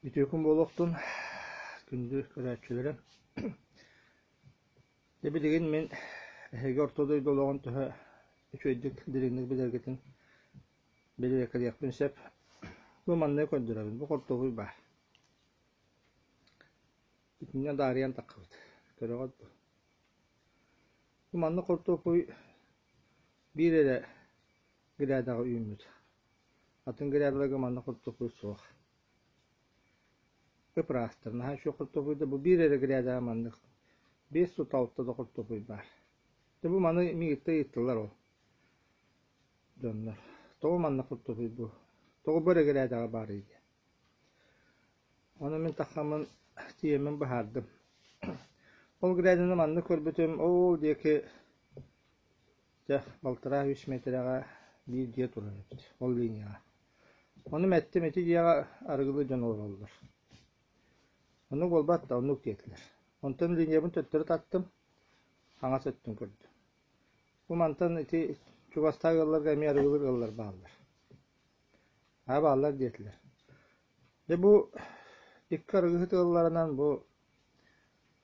Үтүө күн буолуохтун, күндү көрөөччүлэрим. Дьэ билигин мин эһиги орто дойду олоҕун төһө үчүгэйдик дириҥник билэргитин бэрэбиэркэлиэхпин сөп. Бу манныгы көрдөрөбүн. Бу хортуопуй баар. Итиннэ даарыйан таххыбыт. Көрөҕүт дуо? Бу маннык хортуопуй биир эрэ грядаҕа үүммүт. Атын грядаларга маннык хортуопуй суох. Ыпыраастар наһаа үчүгэй хортуопуй да бу биир эрэ грядаҕа маннык 5 алта да хортуопуй баар. Дьэ бу маны миигиттэн ыйыттылар ол дьоннор. Тоҕо маннык хортуопуй бу? Тоҕо бу эрэ грядаҕа баарый диэн. Ону мин таххаммын тиийэммин быһаардым. Ол гряданы маннык көрбүтүм, ол диэки дьэ балтараа үс миэтэрэҕэ биир дьиэ турар эбит, ол линияҕа. Ону эттим, ити дьиэҕэ арыгылыы дьон олороллор. Оннук буолбат да, оннук диэтилэр. Онтон линиябын төттөрү таттым, хаҥас өттүн көрдүм. Бу мантан ити чугастаах ыалларга эмиэ арыгылыыр ыаллар бааллар. Аа бааллар диэтилэр. Дьэ бу икки арыгыһыт ыалларынан бу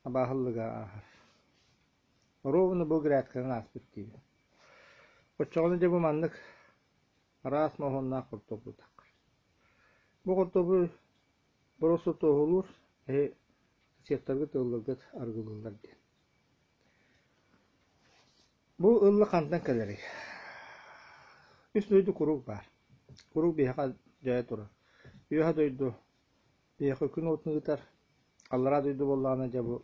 абааһыллыга ааһар. Ровно бу грядканан ааспыт диибин. Оччоҕуна дьэ бу маннык араас моһуоннаах хортуоппуй таххар. Бу хортуоппуй боруоста туоһулуур, эһи сектаргыт ыалларгыт арыгылыыллар диэн. Бу ылла хантан кэлэрий? Үс дойду куруук баар. Куруук биһиэхэ дьайа турар. Үөһэ дойду биһиэхэ күн уотун ыытар, аллараа дойду буоллаҕына дьэ бу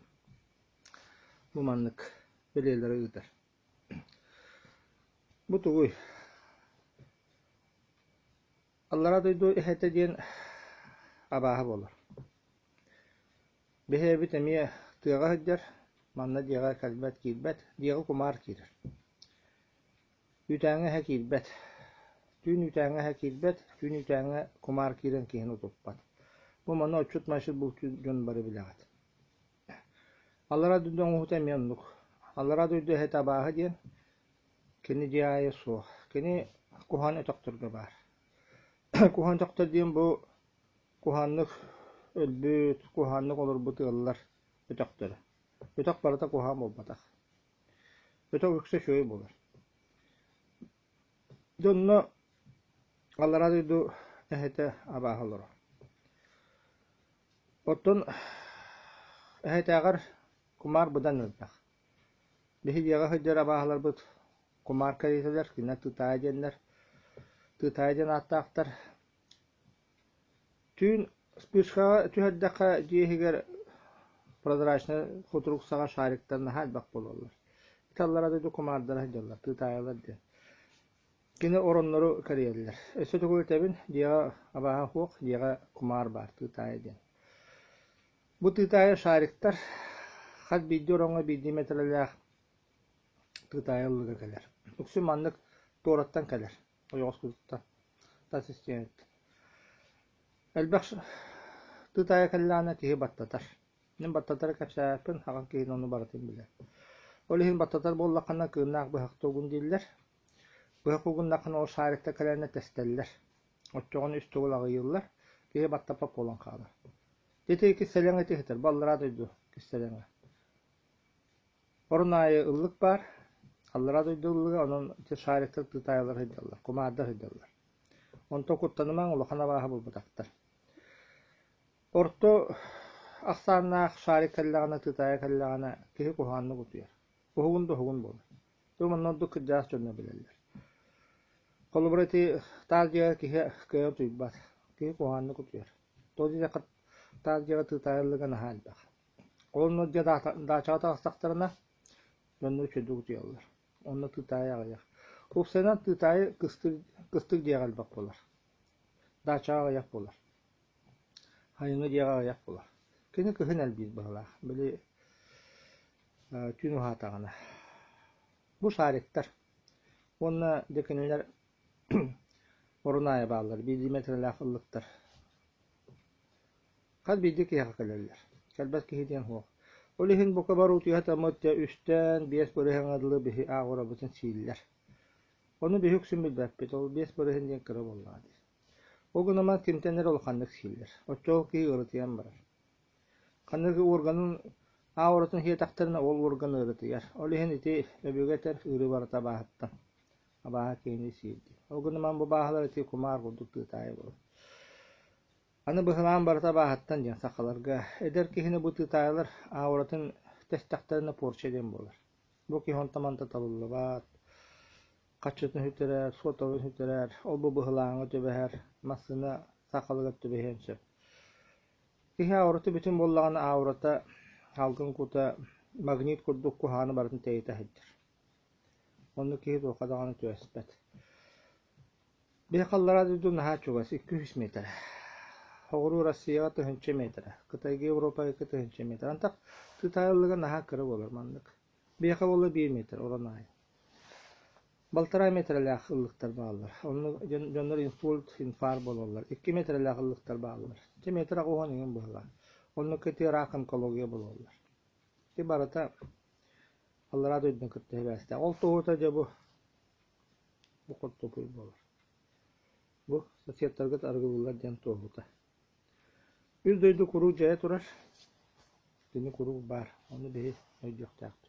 бу маннык бэлиэлэри ыытар. Бу тугуй? Аллараа дойду эһэтэ диэн абааһы буолар. Биһиэбит эмиэ тыаҕа сылдьар, манна дьиэҕэ кэлбэт киирбэт, дьиэҕэ кумаар киирэр. Үүтээҥҥэ эһэ киирбэт. Түүн үүтээҥҥэ эһэ киирбэт, түүн үүтээҥҥэ кумаар киирэн киһини утуппат. Бу маны отчут-маччыт булчут дьон бары билэҕит. Аллараа дойду оҥоһуута эмиэ оннук. Аллараа дойду эһэтэ абааһы диэн, кини дьиэ аайы суох. Кини куһаҕан өтөхтөргө баар. Куһаҕан өтөхтөр диэн бу Куһаҕаннык өлбүт, куһаҕаннык олорбут ыаллар өтөхтөрө. Өтөх барыта куһаҕан буолбатах. Өтөх үксэ үчүгэй буолар. Дьэ онно аллараа дойду эһэтэ абааһы олорор. Оттон эһэтээҕэр кумаар быдан элбэх. Биһи дьиэҕэ сылдьар абааһыларбыт кумаар кэриэтэлэр, кинилэр тыытаайа диэннэр, тыытаайа диэн ааттаахтар. Түүн вспышкаҕа түһэрдэххэ дьиэ иһигэр прозрачнай кутурук саҕа шариктар наһаа элбэх буолаллар. Ити аллара дойду кумаардара сылдьаллар, тыытаайалар диэн. Кини ороннору кэрийэллэр. Өссө тугу этэбин, дьиэҕэ абааһы суох, дьиэҕэ кумаар баар, тыытаайа диэн. Бу тыытаайа шариктар хас биирдии ороҥҥо биирдии миэтэрэлээх тыытаайа ыллыга кэлэр. Үксүн маннык туораттан кэлэр. Ойоҕоскутуттан тас истиэнэттэн. Элбэх тыытаайа кэллэҕинэ киһи баттатар. Мин баттатары кэпсээбэппин, аҕам киһини ону барытын билэр. Ол иһин баттатар буоллаххына кыыннаах быһахта угун дииллэр. Быһах угуннаххына ол шариктар кэлэннэр тэстэллэр. Оччоҕуна үс төгүл аҕыйыыллар, киһи баттаппат буолан хаалар. Ити кистэлэҥ ити сытар, баллараа дойду кистэлэҥэ. Орун аайы ыллык баар, аллараа дойду ыллыга, онон ити шариктар тыытаайылар сылдьаллар, кумаардар сылдьаллар. Онтон куттанымаҥ, улахан абааһы буолбатахтар. Орто ахсааннаах шарик кэллэҕинэ, тыытаайа кэллэҕинэ, киһи куһаҕаннык утуйар. Уһугун да уһугун буолар. Бу манна ордук кырдьаҕас дьоннор билэллэр. Холобура ити таас дьиэҕэ киһи кыайан утуйбат, киһи куһаҕаннык утуйар. Тоҕо диэтэххэ таас дьиэҕэ тыытаайа ыллыга наһаа элбэх. Онно дьэ даачаҕа таҕыстахтарына, дьоннор үчүгэйдик утуйаллар. Онно тыытаайы аҕыйах. Уопсайынан тыытаайы кыстык, кыстык дьиэҕэ элбэх буолар. Даачаҕа аҕыйах буолар. Сайыҥҥы дьиэҕэ аҕыйах буолар. Кини кыһын элбиир быһыылаах. Били түүн уһаатаҕына. Бу шариктар. Уонна дьэ кинилэр орун аайы бааллар, биирдии миэтэрэлээх ыллыктар. Хас биирдии киһиэхэ кэлэллэр. Кэлбэт киһи диэн суох. Ол иһин бука бары утуйа сатаммыт дьэ үстэн биэс бырыһыаҥҥа дылы биһи ааҕырабытын сииллэр. Ону биһи үксүн билбэппит, ол биэс бырыһыан диэн кыра буоллаҕа дии. Ол гынан баран кимтэн эрэ улаханнык сииллэр. Оччоҕо киһи ыарытыйан барар. Ханнык уорганын ауратын сиэтэхтэринэ ол уорган ыарытыйар. Ол иһин ити өбүгэ этэр ыарыы барыта абааһыттан. Абааһы киһини сиир диэн. Ол гынан баран бу бааһылар ити кумаар курдук тыытаайы буолар. Аны быһылаан барыта абааһыттан диэн сахаларга эдэр киһини бу тыытаайылар ауратын тэстэхтэринэ порча диэн буолар. Бу киһи онто-манта табыллыбат, хаччытын сүтэрэр, суотабын сүтэрэр, ол-бу быһылааҥҥа түбэһэр, массыына саахалыгар түбэһиэн сөп. Киһи аурата бүтүн буоллаҕына аурата салгын кута магнит курдук куһаҕаны барытын тэйитэ сылдьар. Оннук киһи туохха даҕаны түбэспэт. Биһи халлараа дойду наһаа чугас, 200 миэтэрэ. Соҕуруу Россияҕа тыһыынча миэтэрэ, Кытайга Европаҕа 2 тыһыынча миэтэрэ. Антах Кытай ыллыга наһаа кыра буолар маннык. Биһиэхэ буолла биир миэтэрэ, орон аайы. Балтараа миэтэрэлээх ыллыктар бааллар. Онно дьоннор инсульт, инфаркт буолаллар. 2 миэтэрэлээх ыллыктар бааллар. Ити миэтэрэ уһун иҥин быһыылаах. Оннук ити рак онкология буолаллар. Ити барыта аллараа дойдуну кытта сибээстээх. Ол туоһута дьэ бу бу хортуоппуй буолар. Бу соседтаргыт арыгылыыллар диэн туоһута. Үс дойду куруук дьайа турар. Кини куруук баар. Ону биһи өйдүөхтээхпит.